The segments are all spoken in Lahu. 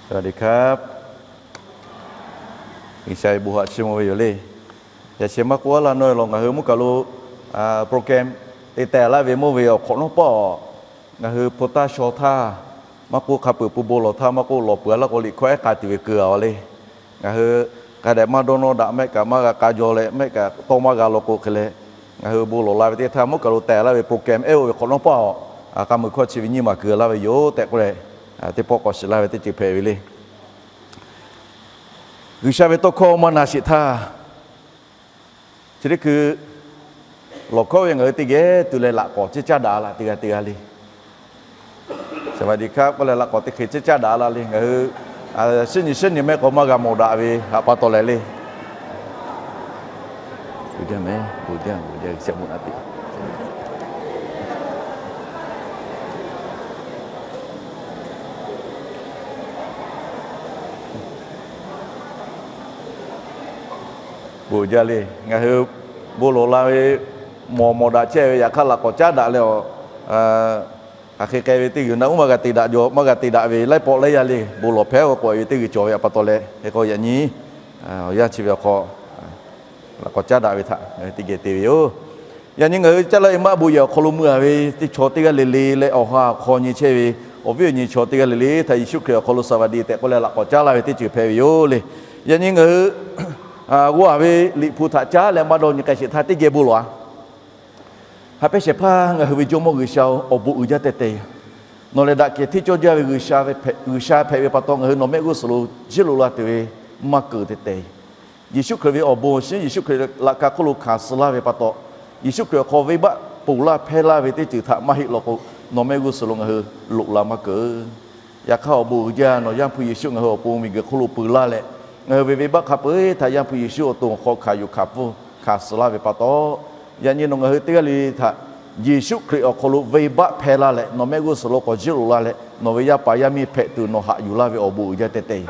สวัสดีครับ G'uiˬsha ve bon haꞈ chiˇ mvuh ve yoˬ le. Yaꞈ sheh maˇ k'oˆ a laˇ nawˇ ve law ngaˬ hui mvuhˇ kaˬ lo program te tehˬ laˇ ve mawˇ ve awˬ hk'awꞈ nawˉ pawˆ, ngaˬ hui hpu taˇ shaw htaˇ, maˇ k'oˆ hk'a peuˬ pui bon lawˬ htaˇ maˇ k'oˆ lawˬ peuˬ a laˇ k'o liꞈ hkawˇ ehˉ k'a tuˬ ve keu a le. Ngaˬ hui hk'a dehꞈ maˇ dawˇ nawˇ daꞈ mehˆ kaꞈ maˇ g'a k'a jaw leh mehˆ kaꞈ tawˇ maˇ g'a law k'o hk'e leh, ngaˬ hui bon lawˬ la ve teˇ htaˇ mvuhˇ kaˬ lo tehˬ laˇ ve program ehˉ oˇ ve hk'awꞈ nawˉ pawˆ, a k'a meuˬ hkawˇ chi ve nyiˇ maˬ keu laˇ ve yoˬ tehꞈ k'oˆ leh, teˇ pawˆ k'awꞈ shiˍ laˇ ve teˇ ceuˬ hpehꞈ ve le. G'uiˬsha ve tawˇ hkawˇ maˇ na sheˍ htaˇ, chi teˇ hkui lawˬ hkawˇ ve ngaˬ hui teˇ geh tuˬ leh laꞈ k'awꞈ ceˇ caˉ daꞈ laꞈ teˇ g'aˇ teˇ g'aˇ le. สวัสดีครับ k'oˆ leh laꞈ k'awꞈ teˇ hk'e ceˇ caˉ daꞈ laˇ le. Ngaˬ hui shiˉ nyi shiˉ nyi mehˆ k'awꞈ maˇ g'a mawˬ daꞈ ve haꞈ pa taw leh le. Bon jaˇ mehˍ, bon jaˇ, bon jaˇ, G'uiˬsha bon naꞈ piˍ. Bon jaˇ le. Ngaˬ hui bon lawˬ la ve mawˬ mawˬ daꞈ chehˇ ve yaꞈ hk'aˇ laꞈ k'awꞈ caˉ daꞈ leh awˬ, hk'aˬ hk'e k'ai ve teˇ g'uiˬ na uˉ maˇ g'a te daꞈ jaw, maˇ g'a te daꞈ ve laiˉ pawˆ laiˉ yaˇ le. Bon lawˬ hpehˇ k'awꞈ ve teˇ g'uiˬ cawˬ ve haꞈ pa taw leh hk'e k'o yaꞈ nyi yaˇ chi ve awˬ hk'aw laꞈ k'awꞈ caˉ daꞈ ve htaꞈ ngaˬ hui teˇ geh te ve yoˬ. Yaꞈ nyi ngaˬ hui caˇ laˇ ve maˇ bon yehˬ awˬ hk'aw lo mui a ve teˇ chaw teˇ g'aˇ le le leh awˬ ha awˬ hk'aw nyi chehˇ ve awˬ viˉ awˬ nyi chaw teˇ g'aˇ le le htaꞈ Yeˍsuˆ Hkriꞈ awˬ hk'aw lo สวัสดี tehꞈ k'oˆ leh laꞈ k'awꞈ caˉ laˇ ve teˇ ceuˬ hpehꞈ ve yoˬ le. Yaꞈ nyi ngaˬ hui g'aw a ve liꞈ hpu htaꞈ caˉ leh maˇ dawˇ nyi k'ai sheˍ htaˇ teˇ geh bon lawˬ a. Haꞈ pehnˇ shehˍ hpaˇ ngaˬ hui ve Jawˇmawˇ G'uiˬsha-oˬ, awˬ bon uiˍ jaˇ teh teh. Nawˬ lehˬ daꞈ kehˬ hteˇ cawˇ jaˇ ve G'uiˬsha hpehꞈ ve pa taw ngaˬ hui nawˬ mehˆ g'uˇ suhˍ lo jiˇ loꞈ la tuˬ ve maˇ keunˍ teh teh. Yeˍsuˆ Hkriꞈ ve awˬ bon shiˉ Yeˍsuˆ Hkriꞈ laꞈ ka hk'oˆ lo hkanˍ suh laˇ ve pa taw, Yeˍsuˆ Hkriꞈ awˬ hk'aw venˇbaˆ ponˬ laˇ hpehˇ laˇ ve teˇ ceuˬ htaꞈ maˇ heˆ law k'o, nawˬ mehˆ g'uˇ suhˍ lo ngaˬ hui loꞈ la maˇ keunˍ. Yaꞈ hk'aˇ awˬ bon uiˍ jaˇ nawˬ Yaˇ hpu Yeˍsuˆ ngaˬ hui awˬ pon miˬguiˬ hk'oˆ lo peu laˇ leh, ngaˬ hui ve venˇbaˆ hk'a peu-eˬ htaꞈ Yaˇ hpu Yeˍsuˆ awˬ to awˬ hk'aw hkanˍ yuˬ hkanˍ pfuhˇ hkanˍ suh laˇ ve pa taw, yaꞈ nyi nawˬ ngaˬ hui teˇ g'aˇ le le htaꞈ Yeˍsuˆ Hkriꞈ awˬ hk'aw lo venˇbaˆ hpehˇ laˇ leh nawˬ mehˆ g'uˇ suhˍ lo k'awꞈ jiˇ loꞈ la leh nawˬ ve yaˇ paˍ yaˇ miˇ hpehꞈ tuˬ nawˬ haꞈ yuˬ laˇ ve awˬ bon uiˍ jaˇ teh teh.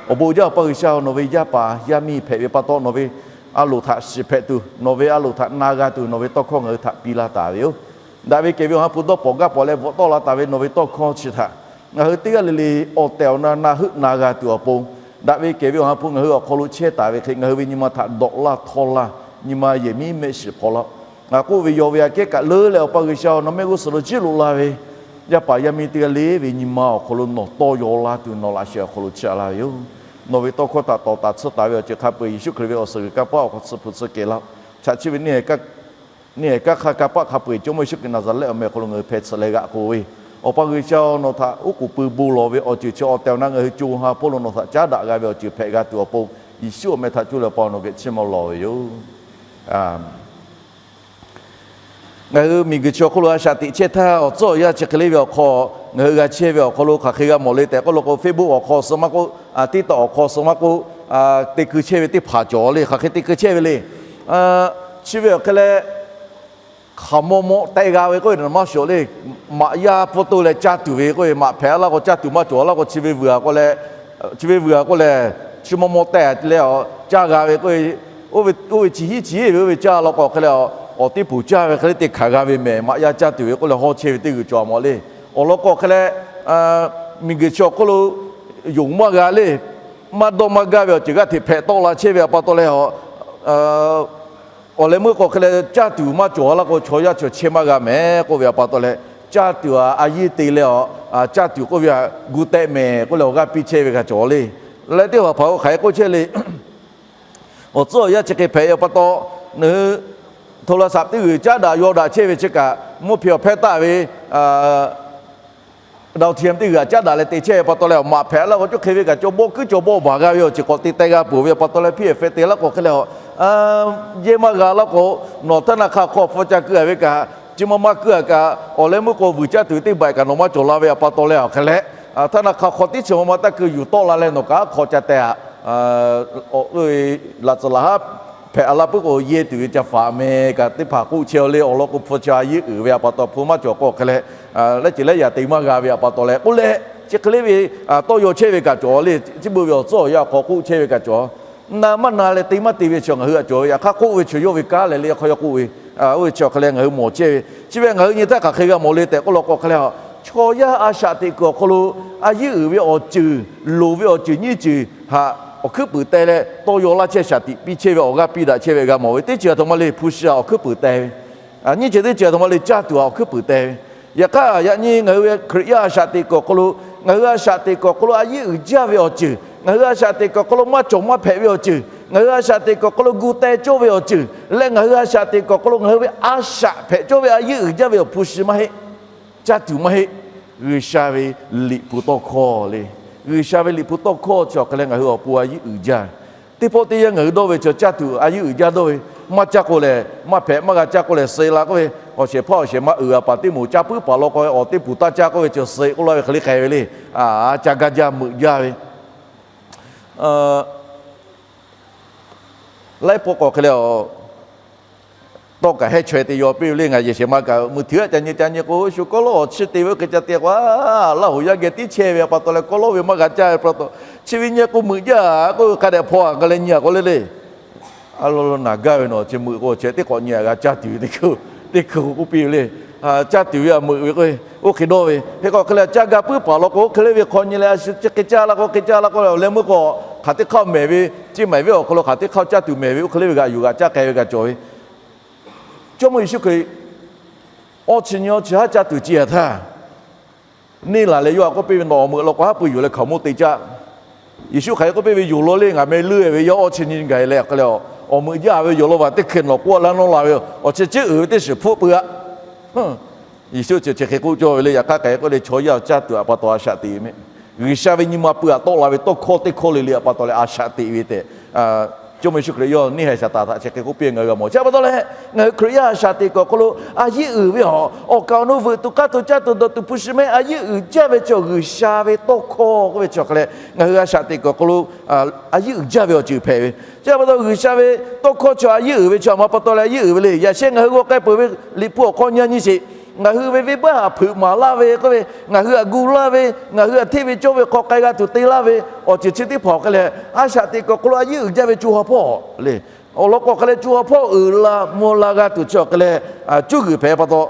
Awˬ bon uiˍ jaˇ Awˬ pa G'uiˬsha-oˬ, nawˬ ve yaˇ paˍ yaˇ miˇ hpehꞈ ve pa taw nawˬ ve a loˍ htaꞈ shiˍ hpehꞈ tuˬ, nawˬ ve a loˍ htaꞈ na g'a tuˬ nawˬ ve tawˇ hkawˇ ngaˬ hui htaꞈ piˇ laˇ taˍ ve yoˬ. Daꞈ ve kehˬ ve awˬ ha hpu dawˇ pawnˍ gaˇ pawnˍ leh bvuhꞈ tawˆ la taˍ ve nawˬ ve tawˇ hkawˇ chi htaꞈ ngaˬ hui teˇ g'aˇ le le awˬ tehˬ awˬ na na heuˆ na g'a tuˬ awˬ pon, daꞈ ve kehˬ ve awˬ ha hpu ngaˬ hui awˬ hk'aw lo chehˇ taˍ ve hk'e ngaˬ hui ve nyi ma htaꞈ dawꞈ laˇ htawˇ laˇ, nyi ma yehˬ miˉ mehˆ shiˍ hpaw laˇ. Ngaˬ k'oˆ ve yaw ve aꞈ kehˉ kaꞈ leuˉ leh Awˬ pa G'uiˬsha-oˬ, nawˬ mehˆ g'uˇ suhˍ lo jiˇ loꞈ la ve yaˇ paˍ yaˇ miˇ teˇ g'aˇ le ve nyi ma awˬ hk'aw lo nawˬ tawˇ yaw laˇ tuˬ nawˬ laꞈ sheh awˬ hk'aw lo chiˇ aꞈ laˇ ve yoˬ. Nawˬ ve tawˇ hkawˇ htaꞈ tawˍ taˍ tsuhˇ taˍ ve awˬ ceuˬ hk'a peu-eˬ Yeˍsuˆ Hkriꞈ ve awˬ suhˍ g'uiˬ kanˇ paˆ awˬ hk'aw tsuhˇ hpu tsuhˇ kehˬ laˇ. Chaꞈ chiˇ ve neˇ haiˬ kaˇ hk'aˇ kanˇ paˆ hk'a peu-eˬ Jawˇmawˇ Yeˍsuˆ Hkriꞈ Naˍzaˍrehˆ awˬ meh awˬ hk'aw lo ngaˬ hui hpeh tsuhꞈ leh g'aꞈ k'oˆ ve, Awˬ pa G'uiˬsha-oˬ, nawˬ htaꞈ uˉ k'oˍ pui bon lawˬ ve awˬ ceuˬ chi awˬ tehˬ awˬ na ngaˬ hui co ha hpawˇ lo nawˬ htaꞈ caˉ daꞈ g'a ve awˬ ceuˬ hpehꞈ g'a tuˬ awˬ pon, Yeˍsuˆ awˬ meh htaꞈ cuˇ leh Awˬ pa nawˬ geh chiˇ mvuh lawˬ ve yoˬ. Ngaˬ hui miˬguiˬ chi awˬ hk'oˆ lo a shaꞈ teꞈ chehˇ htaˇ, awˬ tcuhˉ awˬ yanˇ chi hk'e le ve awˬ hk'aw, ngaˬ hui g'a chehˇ ve awˬ hk'aw lo hk'aˬ hk'e g'a mawˬ le tehꞈ k'oˆ law k'o, Facebook awˬ hk'aw suh maˇ k'oˆ, TikTok awˬ hk'aw suh maˇ k'oˆ, te keu chehˇ ve teˇ hpaˍ cawˬ le. Hk'aˬ hk'e te keu chehˇ ve le. Chi ve awˬ hk'e leh hk'aˬ maw maw teh g'a ve k'oˆ ve maˇ shawˍ le. Maꞈ yaˇ pfuhˇ to leh caˇ tuˬ ve k'oˆ ve, maꞈ hpehꞈ laˇ k'o caˇ tuˬ maˇ cawˬ laˇ k'o, chi ve vuiˬ a k'o leh, chi ve vuiˬ a k'o lehˬ, chi maw maw teh leh caˇ g'a ve k'oˆ ve, oˇ ve chi hiˉ chi hiˉ ve oˇ ve caˇ law k'o hk'e leh, awˬ teˇ poˬ caˇ ve hk'e le te hkanˍ g'a ve mehˍ. Maꞈ yaˇ caˇ tuˬ ve k'oˆ leh hawˇ chehˇ ve teˇ g'uiˬ cawˬ a mawˬ le. Awˬ lawn k'o hk'e leh, miˬguiˬ chi awˬ hk'oˆ lo yonˍ maˇ g'a le. Maˇ dawˇ maˇ gaˇ ve awˬ ceuˬ g'aˇ hteꞈ hpehꞈ tawˆ la chehˇ ve awˬ pa taw leh, awˬ leh meuˇ k'o hk'e leh caˇ tuˬ maˇ cawˬ laˇ k'o, chaw yaˇ chaw chehˇ maˇ g'a mehˍ k'oˆ ve awˬ pa taw leh, caˇ tuˬ a a yiˇ te leh, caˇ tuˬ k'oˆ ve a gu tehꞈ mehˍ k'oˆ leh awˬ g'aˇ piˇ chehˇ ve g'a cawˬ le. Leh teˇ hpaˍ hpaˍ-oˬ, hk'aˬ hk'e k'oˆ chehˇ le. Awˬ tcuhˉ awˬ yanˇ chi hk'e hpehꞈ ve awˬ pa taw, ngaˬ hui โทรศัพท์ teˇ g'uiˬ caˉ daꞈ yaw daꞈ chehˇ ve chi kaꞈ, mvuhˇ hpe awˬ hpehˇ taˆ ve ดาวเทียม teˇ g'uiˬ htaꞈ caˉ daꞈ leh te chehˇ ve pa taw leh, maꞈ hpehꞈ laˇ k'o, cawˇ hk'e ve kaꞈ cawˇ bawˆ kuiˉ cawˇ bawˆ baˬ g'a ve awˬ ceuˬ k'awꞈ te teh g'a peuˬ ve awˬ pa taw leh, hpiˇ awˬ hpehˇ te laˇ k'o hk'e leh, yehˇ maˇ g'a laˇ k'o, nawˬ htaˇ na hk'a hk'aw hpfuh ca keu a ve kaꞈ, chi ma maˇ keu a kaꞈ, awˬ leh meuˇ k'o vuiˬ caˇ tuˬ teˇ baiꞈ kaꞈ nawˬ maˇ cawˬ la ve awˬ pa taw leh, awˬ hk'e leh htaˇ na hk'a hk'aw tiˉ chi ma maˇ taˇ keu yuˬ tawˆ la leh nawˬ kaꞈ aˉ hk'aw ca teh a. Laꞈ tcuhˍ laꞈ haˉ hpehꞈ a laˇ puiˉ k'o, yehˇ tuˬ ve ca faˍ meh kaꞈ teˇ hpaˍ k'oˆ chehˇ le. Awˬ lawn k'o, hpu cha a yiˇ uiˍ ve awˬ pa taw hpu maˇ cawˬ k'o hk'e leh, leh ceuˬ leh yaꞈ te maˇ g'a ve awˬ pa taw leh k'oˆ leh, chi hk'e le ve tawˇ yaw chehˇ ve kaꞈ cawˬ le. Chi beuꞈ ve awˬ tcuhˉ awˬ yanˇ awˬ hk'aw k'oˆ chehˇ ve kaꞈ cawˬ. Na maˇ na leh te maˇ te ve chi ngaˬ hui htaꞈ cawˬ ve. Yaꞈ hk'aˇ k'oˆ ve chi yawˇ ve kanˉ leh le, hk'aw yaˇ k'oˆ ve, oˇ ve chi awˬ hk'e leh ngaˬ hui mawˬ chehˇ ve. Chi ve ngaˬ hui nyi htaˇ hk'aˬ hk'e g'a mawˬ le tehꞈ k'oˆ law k'o hk'e leh, Chaw yaˇ a shaꞈ teꞈ kuiˬ awˬ hk'aw lo a yiˉ uiˍ ve awˬ ceuˬ, loˍ ve awˬ ceuˬ nyiˇ ceuˬ htaꞈ awˬ hkuiˉ puiˍ teh leh tawˇ yaw laˇ chehˇ, shaˍ tiꞈ piˇ chehˇ ve, awˬ g'aˇ piˇ daꞈ chehˇ ve g'a mawˬ ve. Teˇ ceuˬ aˬ htoꞈ ma le, hpu shi htaꞈ awˬ hkuiˉ puiˍ teh ve. Nyiˇ ceuˬ teˇ ceuˬ aˬ htoꞈ ma le, caˇ tuˬ htaꞈ awˬ hkuiˉ puiˍ teh ve. Yaꞈ hk'aˇ, yaꞈ nyi ngaˬ hui ve Hkriꞈ yaˇ a shaꞈ teꞈ kuiˬ awˬ hk'aw lo, ngaˬ hui a shaꞈ teꞈ kuiˬ awˬ hk'aw lo a yiˉ uiˍ jaˇ ve awˬ ceuˬ, ngaˬ hui a shaꞈ teꞈ kuiˬ awˬ hk'aw lo maˇ cawˬ maˇ hpehꞈ ve awˬ ceuˬ, ngaˬ hui a shaꞈ teꞈ kuiˬ awˬ hk'aw lo gu teh cawˇ ve awˬ ceuˬ leh ngaˬ hui a shaꞈ teꞈ kuiˬ awˬ hk'aw lo ngaˬ hui ve a shaꞈ hpehꞈ cawˇ ve a yiˉ uiˍ jaˇ ve awˬ hpu shi maˇ heˆ. Caˇ tuˬ maˇ heˆ. G'uiˬsha ve Liꞈ hpu tawˇ hkawˇ le. G'uiˬsha ve Liꞈ hpu tawˇ hkawˇ chi awˬ hk'e leh ngaˬ hui awˬ pon a yiˉ uiˍ jaˇ. Teˇ pawˆ teˇ yanˇ ngaˬ hui dawˇ ve chi caˇ tuˬ a yiˉ uiˍ jaˇ dawˇ ve, maˇ caˇ k'o lehˬ maˇ hpehꞈ, maˇ g'a caˇ k'o lehˬ suh la k'oˆ ve, awˬ shehˍ hpaˇ awˬ shehˍ ma uiˍ a paˍ teˇ moˍ caˇ puiˉ paˍ law k'o awˬ teˇ puˍ taˇ caˇ k'oˆ ve chi suh k'oˆ laˇ ve hk'e le k'ai ve le. Aˬ, caˇ gaˇ jaˇ meuꞈ jaˇ ve laiˉ pawˆ k'awꞈ hk'e le, tawˇ kaꞈ hehˉ chaweh te yaw piˇ ve le. Ngaˬ yehˬ shehˍ ma kaꞈ mui htiꞈ aꞈ ca nyi ca nyi k'o, shu kawˇ lawˇ awˬ chi te ve oˇ hk'e ca te k'o, Laˇ hoˍ yaˇ geh tiˉ chehˇ ve pa taw leh kawˇ lawˇ ve maˇ g'a caˇ ve pa taw, chi ve nyi k'o meuꞈ jaˇ k'oˆ ve hk'a dehꞈ hpaw a k'a leh nyi a k'o le le. A lo lo naˬ gaˇ ve nawˬ chi meuꞈ k'o chi teˇ k'awꞈ nyi a g'a caˇ tuˬ ve teˇ hkui k'oˆ piˇ ve le. Caˇ tuˬ ve a meuꞈ ve k'o, oˇ hk'e dawˇ ve hk'e k'o hk'e le, caˇ gaˇ puiˉ paˍ law k'o oˇ hk'e le ve hk'aw nyi leh, chi hk'e caˇ la k'o hk'e caˇ la k'o leh meuˇ k'o, hk'aˬ teˇ hk'aˇ mehˬ ve, Ceˇ maiˍ venˇ awˬ hk'aw lo hk'aˬ teˇ hk'aˇ caˇ tuˬ mehˬ ve oˇ hk'e le ve g'aꞈ yuˬ g'aꞈ caˇ k'ai ve g'a cawˬ ve. Jawˇmawˇ Yeˍsuˆ Hkriꞈ awˇ chi nyi awˇ chi haˉ caˇ tuˬ ci a htaˇ, neˇ laˬ leh yawˇ htaꞈ k'oˆ piˇ ve, Nawˬ awˬ meuꞈ law k'o haˉ pui yuˬ leh hkaoˍmonˇ te caˇ. Yeˍsuˆ Hkriꞈ k'oˆ piˇ ve, Yonˍ law le, ngaˬ meh leuˇ ve yaˇ awˇ chi nyi gaˬ leh awˬ hk'e le, awˬ meuꞈ jaˇ ve yonˍ law va teˇ hkeh nawˬ k'oˆ laˇ nawˇ la ve, awˬ chi ciˉ uiˍ ve teˇ shiˍ hpfuhˆ peuˬ aꞈ. Yeˍsuˆ chi chi hk'e k'oˆ cawˇ ve le. Yaꞈ hk'aˇ k'ai k'oˆ le, chaw yaˇ caˇ tuˬ aꞈ pa taw a shaꞈ teꞈ ve mehˆ. G'uiˬsha ve nyi ma pui aꞈ tawˆ la ve tawˇ hkawˇ teˇ hkawˇ le le aꞈ pa taw leh a shaꞈ teꞈ ve tehꞈ, Jawˇmawˇ Yeˍsuˆ Hkriꞈ yawˇ neˇ haiˬ shaˍ taˍ htaꞈ chi hk'e k'oˆ piˇ ngaˬ hui g'a mawˬ. Chi pa taw leh ngaˬ hui Hkriꞈ yaˇ a shaꞈ teꞈ kuiˬ awˬ hk'aw lo a yiˉ uiˍ ve awˬ, awˬ kaˍ awˬ nu veuꞈ tuˬ k'aˇ tuˬ caˇ tuˬ dawˬ tuˬ hpu shi mehˆ a yiˉ uiˍ jaˇ ve chaw, G'uiˬsha ve tawˇ hkawˇ k'oˆ ve chi awˬ hk'e leh ngaˬ hui a shaꞈ teꞈ kuiˬ awˬ hk'aw lo a yiˉ uiˍ jaˇ ve awˬ ceuˬ hpehꞈ ve. Chi pa taw G'uiˬsha ve tawˇ hkawˇ chi a yiˉ uiˍ ve chi aꞈ ma pa taw leh a yiˉ uiˍ ve le. Yaꞈ sheh ngaˬ hui g'aw k'ai peuˬ ve Liꞈ hpu awˬ hk'aw nyi nyi sheˍ. Ngaˬ hui ve venˇbaˆ htaꞈ hpeuꞈ maˍ laˇ ve k'oˆ ve, ngaˬ hui htaꞈ gu laˇ ve, ngaˬ hui htaꞈ hteˇ ve cawˇ ve hk'aw k'ai g'a tuˬ te laˇ ve awˬ ceuˬ chi teˇ hpaˍ awˬ hk'e leh a shaꞈ teꞈ kuiˬ awˬ hk'aw lo a yiˉ uiˍ jaˇ ve co ha hpawˇ le. Awˬ lawn k'o hk'e leh co ha hpawˇ uiˍ la mvuh la g'a tuˬ chi awˬ hk'e leh, cuˇ g'uiˬ hpehꞈ pa taw,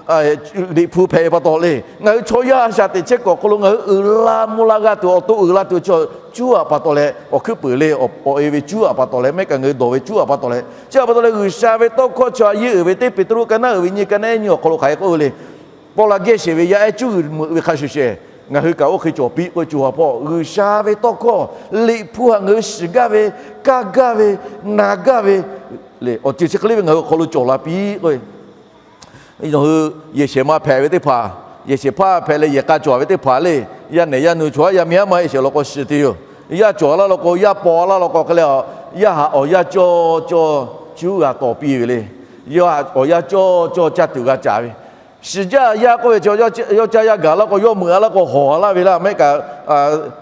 Liꞈ hpu hpehꞈ ve pa taw le. Ngaˬ hui chaw yaˇ a shaꞈ teꞈ chehˇ kuiˬ awˬ hk'aw lo ngaˬ hui uiˍ la mvuh la g'a tuˬ awˬ to uiˍ la tuˬ chi cuˇ aꞈ pa taw leh awˬ hkuiˉ puiˍ le, awˬ e ve cuˇ aꞈ pa taw leh mehˆ kaꞈ ngaˬ hui dawˬ ve cuˇ aꞈ pa taw leh, chi aꞈ pa taw leh G'uiˬsha ve tawˇ hkawˇ chi a yiˉ uiˍ ve teˇ Peˍtruˆ ka naˉ uiˍ ve nyi ka naˉ nyi awˬ hk'aw lo hk'aˬ hk'e k'oˆ ve le. Paw la geh sheˍ ve yaˇ ehˉ cuˇ g'uiˬ meuꞈ ve hk'a shuˍ shehˍ ngaˬ hui kaꞈ oˇ hk'e cawˬ piˇ k'oˆ ve co ha hpawˇ G'uiˬsha ve tawˇ hkawˇ, Liꞈ hpu htaꞈ ngaˬ hui shiˍ gaˇ ve, kaˇ gaˇ ve, na gaˇ ve le, awˬ ceuˬ chi hk'e le ve ngaˬ hui awˬ hk'aw lo cawˬ la piˇ k'oˆ ve. Nawˬ hui yehˬ shehˍ ma hpehꞈ ve teˇ hpaˍ, yehˬ shehˍ hpaˇ hpehꞈ leh yehˬ k'a cawˬ ve teˇ hpaˍ le, yaˇ nehˬ yaˇ nu chaw haˉ yaˇ miˇ haˉ maˇ heˆ sheˍ law k'o shiˍ te yoˬ. Yaˇ cawˬ laˇ law k'o, yaˇ paw laˇ law k'o hk'e leh, yaˇ htaꞈ awˬ yanˇ cawˇ cawˇ cuˉ g'a tawˍ piˇ ve le. Yaˇ awˬ yanˇ cawˇ cawˇ caˇ tuˬ g'a caˍ ve. Shiˍ jaˇ yaˇ k'oˆ ve chi, yawˇ caˇ yaˇ gaˬ laˇ k'o, yawˇ meuꞈ a laˇ k'o, hawˬ a laˇ ve laˇ, mehˆ kaꞈ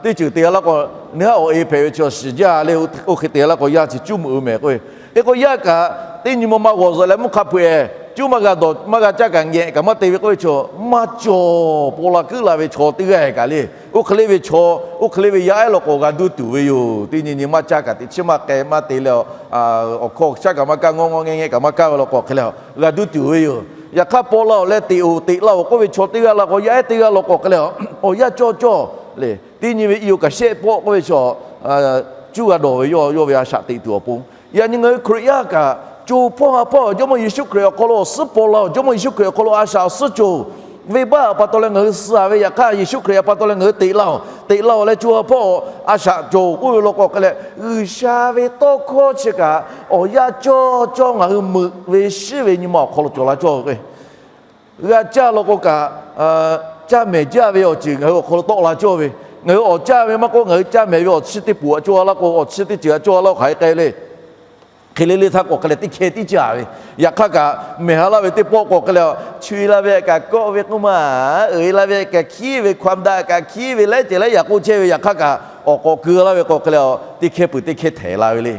teˇ ceuˬ te a laˇ k'o, neˇ haˉ awˬ e hpehꞈ ve chi shiˍ jaˇ le, oˇ hk'e te a laˇ k'o, yaˇ chi cuˉ meuꞈ ve mehˍ k'oˆ ve. Hk'e k'o yaˇ kaꞈ teˇ nyi ma ma g'awˬ zuhꞈ leh mvuhˇ hk'a peu-eˬ cuˉ maˇ g'a dawˬ, maˇ g'a caˇ kaꞈ ngeh kaꞈ maˇ te ve k'oˆ ve chi, maˇ cawˬ paw la kuiˉ la ve chaw teˇ g'aˇ kaꞈ le. Oˇ hk'e le ve chaw, oˇ hk'e le ve yaˇ ehˉ law k'o g'a duˇ tuˬ ve yoˬ. Teˇ nyi nyi maˇ caˇ kaꞈ teꞈ chiˇ maˇ k'ai maˇ te leh, awˬ hkawˇ shaˉ kaꞈ maˇ kaˇ, ngawˇ ngawˇ ngeh ngeh kaꞈ maˇ kaˇ ve law k'o hk'e leh, g'a duˇ tuˬ ve yoˬ. Yaꞈ hk'aˇ paw la-oˬ leh teꞈ-oˬ teꞈ la-oˬ k'oˆ ve chaw teˇ g'aˇ law k'o, yaˇ ehˉ teˇ g'aˇ law k'o hk'e leh, awˬ yanˇ cawˇ cawˇ le. Teˇ nyi ve i oˬ kaꞈ shehˆ pawˆ k'oˆ ve chaw cuˉ g'a dawˬ ve yawˇ, yawˇ ve a shaꞈ teꞈ tuˬ awˬ pon. Yaꞈ nyi ngaˬ hui Hkriꞈ yaˇ kaꞈ co hpawˇ ha hpawˇ Jawˇmawˇ Yeˍsuˆ Hkriꞈ awˬ hk'aw lo awˬ suhˉ paw la-oˬ, Jawˇmawˇ Yeˍsuˆ Hkriꞈ awˬ hk'aw lo a shaꞈ awˬ suhˉ cawˬ-oˬ. Venˇbaˆ pa taw leh ngaˬ hui suh-a ve, yaꞈ hk'aˇ Yeˍsuˆ Hkriꞈ pa taw leh ngaˬ hui teꞈ la-oˬ, teꞈ la-oˬ leh co ha hpawˇ a shaꞈ cawˬ-oˬ k'oˆ ve law k'o hk'e leh, G'uiˬsha ve tawˇ hkawˇ chi kaꞈ awˬ yanˇ cawˇ cawˇ ngaˬ hui meuꞈ ve shiˉ ve nyi ma awˬ hk'aw lo cawˬ la cawˇ ve k'o, g'a caˇ law k'o kaꞈ, caˇ mehˍ jaˇ ve awˬ ceuˬ ngaˬ hui awˬ hk'aw lo tawˆ la cawˇ ve, ngaˬ hui awˬ caˇ ve maˇ k'oˆ, ngaˬ hui caˇ mehˍ ve awˬ chi teˇ poˍ aꞈ cawˇ a laˇ k'o, awˬ chi teˇ ceuˬ aꞈ cawˇ a laˇ k'o hk'aˬ hk'e k'ai le. Hk'e le le htaˇ k'awꞈ hk'e leh teˇ hkeh tiˉ caˇ ve. Yaꞈ hk'aˇ kaꞈ mehˍ ha laˇ ve teˇ pawˆ k'awꞈ hk'e leh, chu-e la ve kaꞈ kawˆ ve k'oˆ ma, uiˍ la ve kaꞈ hkiˉ ve, hkaw daꞈ kaꞈ hkiˉ ve, laiˉ ceuˬ laiˉ yaꞈ k'oˆ chehˇ ve yaꞈ hk'aˇ kaꞈ, awˬ k'awꞈ keu laˇ ve k'awꞈ hk'e leh, teˇ hkeh peuˬ teˇ hkeh htehˍ la ve le.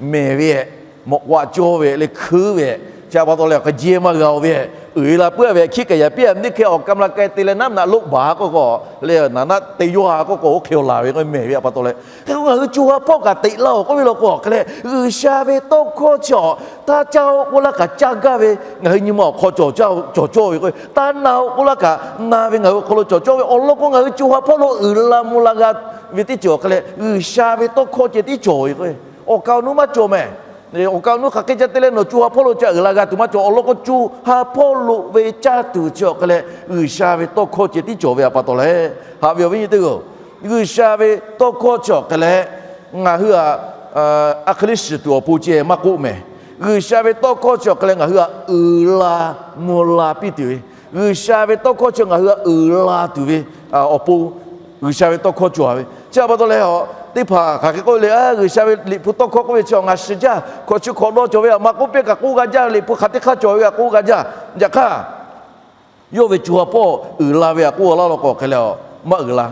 Mehˍ ve, mawꞈ k'aw aꞈ cawˇ ve le, hkeuˉ ve, chi pa taw leh awˬ hk'e jehˇ maˇ g'a-o ve, uiˍ la puiˉ ve hkiˉ kaꞈ yaꞈ piˇ a, teˇ hkeh awˬ ka mla k'ai te leh naˉ naꞈ loˆ baˬ k'oˆ k'o, le naˍ naˆ te yawˇ a k'oˆ k'o, oˇ hk'e awˬ laˬ ve k'o mehˬ ve a pa taw leh, hk'e k'o ngaˬ hui co ha hpawˇ kaꞈ teꞈ laˇ-oˬ k'oˆ ve law k'o, hk'e leh G'uiˬsha ve tawˇ hkawˇ chi awˬ taˇ caˇ-oˆ k'oˆ laˇ kaꞈ caˇ gaˇ ve, ngaˬ hui nyi ma awˬ hk'aw cawˬ cawˇ ve, taˇ na-oˆ k'oˆ laˇ kaꞈ na ve ngaˬ hui awˬ hk'aw lo cawˬ cawˇ ve awˬ lawn k'o, ngaˬ hui co ha hpawˇ lo uiˍ la mvuh la g'a ve teˇ ceuˬ awˬ hk'e leh G'uiˬsha ve tawˇ hkawˇ ceh tiˉ cawˬ ve k'o, awˬ kaˍ awˬ nu maˇ cawˬ mehˬ. Awˬ kaˍ awˬ nu hk'aˬ hk'e ca te leh nawˬ co ha hpawˇ lo ca uiˍ la g'a tuˬ maˇ cawˬ. Awˬ lawn k'o, co ha hpawˇ lo ve caˇ tuˬ chi awˬ hk'e leh G'uiˬsha ve tawˇ hkawˇ ceh tiˉ cawˬ ve a pa taw leh, haꞈ ve awˬ viˉ nyi teˇ g'aˇ-oˬ, G'uiˬsha ve tawˇ hkawˇ chi awˬ hk'e leh ngaˬ hui a, a hk'e le shiˍ tuˬ awˬ pon ceh maˇ k'oˆ mehˬ. G'uiˬsha ve tawˇ hkawˇ chi awˬ hk'e leh ngaˬ hui a uiˍ la mvuh la piˇ tuˬ ve, G'uiˬsha ve tawˇ hkawˇ chi ngaˬ hui a uiˍ la tuˬ ve awˬ pon, G'uiˬsha ve tawˇ hkawˇ cawˬ ve. Chi a pa taw leh, teˇ hpaˍ hk'aˬ hk'e k'oˆ le, G'uiˬsha ve liꞈ hpu tawˇ hkawˇ k'oˆ ve chi ngaˬ shiˍ jaˇ, hkawꞈ chi hkawꞈ dawˇ cawˬ ve a ma k'oˆ piˇ kaꞈ k'oˆ g'a jaˇ, liꞈ hpu hk'aˬ teˇ hk'aˇ cawˬ ve kaꞈ k'oˆ g'a jaˇ. Yaꞈ hk'aˇ, yawˇ ve co ha hpawˇ uiˍ la ve a k'oˆ laˇ law k'o hk'e leh, maˇ uiˍ la.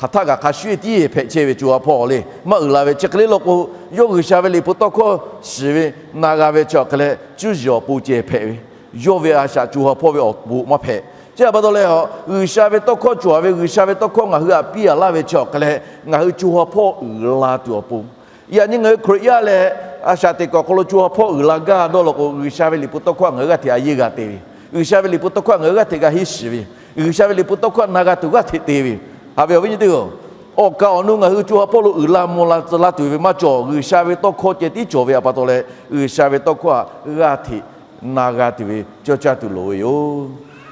Hk'aˬ htaˆ kaꞈ hk'a shuˍ tiˉ hpehꞈ chehˇ ve co ha hpawˇ le, maˇ uiˍ la ve chi hk'e le law k'o, yawˇ G'uiˬsha ve liꞈ hpu tawˇ hkawˇ shiˍ ve na g'a ve chi awˬ hk'e leh cuˇ yiˍ awˬ pon ceh hpehꞈ ve, yawˇ ve a shaꞈ co ha hpawˇ ve awˬ pon maˇ hpehꞈ. Chi a pa taw leh, G'uiˬsha ve tawˇ hkawˇ cawˬ ve, G'uiˬsha ve tawˇ hkawˇ ngaˬ hui htaꞈ piˇ a laˇ ve chi awˬ hk'e leh ngaˬ hui co ha hpawˇ uiˍ la tuˬ awˬ pon, yaꞈ nyi ngaˬ hui Hkriꞈ yaˇ leh a shaꞈ teꞈ kuiˬ awˬ hk'aw lo co ha hpawˇ uiˍ la gaˇ dawˇ law k'o, G'uiˬsha ve liꞈ hpu tawˇ hkawˇ ngaˬ hui g'aˇ hteꞈ a yeˇ g'a te ve, G'uiˬsha ve liꞈ hpu tawˇ hkawˇ ngaˬ hui g'aˇ hteꞈ g'a henˇ shiˍ ve, G'uiˬsha ve liꞈ hpu tawˇ hkawˇ na g'a tuˬ g'aˇ hteꞈ te ve. Haꞈ ve awˬ viˉ nyi teˇ g'aˇ-oˬ, awˬ kaˍ awˬ nu ngaˬ hui co ha hpawˇ lo uiˍ la mvuh la tcuh laˇ tuˬ ve maˇ cawˬ. G'uiˬsha ve tawˇ hkawˇ ceh tiˉ cawˬ ve a pa taw leh, G'uiˬsha ve tawˇ hkawˇ htaꞈ g'aˇ hteꞈ na g'a tuˬ ve cawˇ caˇ tuˬ loˍ ve yoˬ.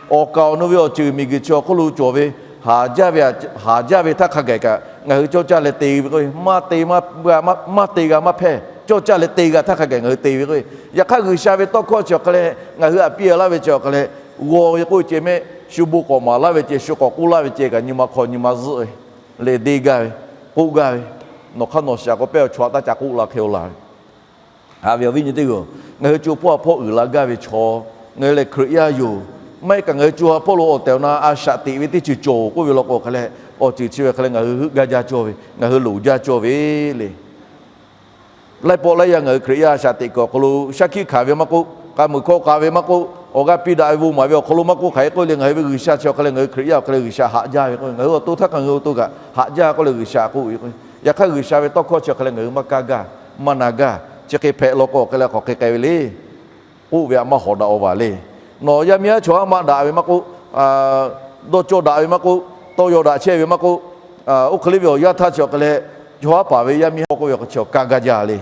Awˬ kaˍ awˬ nu ve awˬ ceuˬ miˬguiˬ chi awˬ hk'oˆ lo cawˬ ve, haˍ jaˇ ve, haˍ jaˇ ve htaˇ hk'a gaˬ kaꞈ ngaˬ hui cawˇ caˇ leh te ve k'o, maˇ te, maˇ te g'a maˇ hpehˇ. Cawˇ caˇ leh te g'a htaˇ hk'a gaˬ ngaˬ hui te ve k'o, yaꞈ hk'aˇ G'uiˬsha ve tawˇ hkawˇ chi awˬ hk'e leh ngaˬ hui htaꞈ piˇ a laˇ ve chi awˬ hk'e leh, g'aw ve k'oˆ ceh mehˆ, shu bon k'awꞈ maˍ laˇ ve ceh, shu k'awꞈ k'oˆ laˇ ve ceh kaꞈ nyi ma hk'aw nyi ma zuhˆ ve le, deˇ gaˇ ve, k'oˆ gaˇ ve, nawˬ hk'aˇ nawˬ shiˍ k'o pehˇ awˬ chaw htaꞈ taˇ ca k'oˆ la hk'e-o laˬ ve. Haꞈ ve awˬ viˉ nyi teˇ g'aˇ-oˬ, ngaˬ hui co hpawˇ ha hpawˇ uiˍ la gaˇ ve chaw, ngaˬ hui lehˬ Hkriꞈ yaˇ yoˬ. Maˇ heˆ kaꞈ ngaˬ hui co ha hpawˇ lo awˬ tehˬ awˬ na a shaꞈ teꞈ ve teˇ ceuˬ cawˬ k'oˆ ve law k'o hk'e leh, awˬ ceuˬ chi ve hk'e leh ngaˬ hui heuˆ gaˇ jaˇ cawˇ ve, ngaˬ hui loˍ jaˇ cawˇ ve le. Laiˉ pawˆ laiˉ yaˇ ngaˬ hui Hkriꞈ yaˇ a shaꞈ teꞈ kuiˬ awˬ hk'aw lo shaˉ hkiˆ hkanˍ ve maˇ k'oˆ, k'a muiˬ hkawˇ k'a ve maˇ k'oˆ, awˬ g'aˇ piˇ daꞈ ve bon maˍ ve awˬ hk'aw lo maˇ k'oˆ, hk'aˬ hk'e k'oˆ le, ngaˬ hui ve G'uiˬsha chi awˬ hk'e leh ngaˬ hui Hkriꞈ yaˇ awˬ hk'e leh G'uiˬsha haꞈ jaˇ ve k'o, ngaˬ hui awˬ to htaˇ kaꞈ ngaˬ hui awˬ to kaꞈ haꞈ jaˇ k'oˆ leh G'uiˬsha k'oˆ ve k'o, yaꞈ hk'aˇ G'uiˬsha ve tawˇ hkawˇ chi awˬ hk'e leh ngaˬ hui maˇ kaˇ gaˇ, maˇ na gaˇ. Chi hk'e hpehꞈ law k'o awˬ hk'e leh hk'aˬ hk'e k'ai ve le. K'oˆ ve htaꞈ maˇ hawˍ daꞈ-o vaˬ le. Nawˬ yaˇ miˇ haˉ chaw haˉ maˇ daꞈ ve maˇ k'oˆ, dawˇ cawˇ daꞈ ve maˇ k'oˆ, tawˇ yaw daꞈ chehˇ ve maˇ k'oˆ, oˇ hk'e le ve awˬ yanˇ htaˇ chi awˬ hk'e leh, chaw haˉ paˍ ve yaˇ miˇ haˉ k'oˆ ve awˬ hk'e chi awˬ ka gaˇ jaˇ le.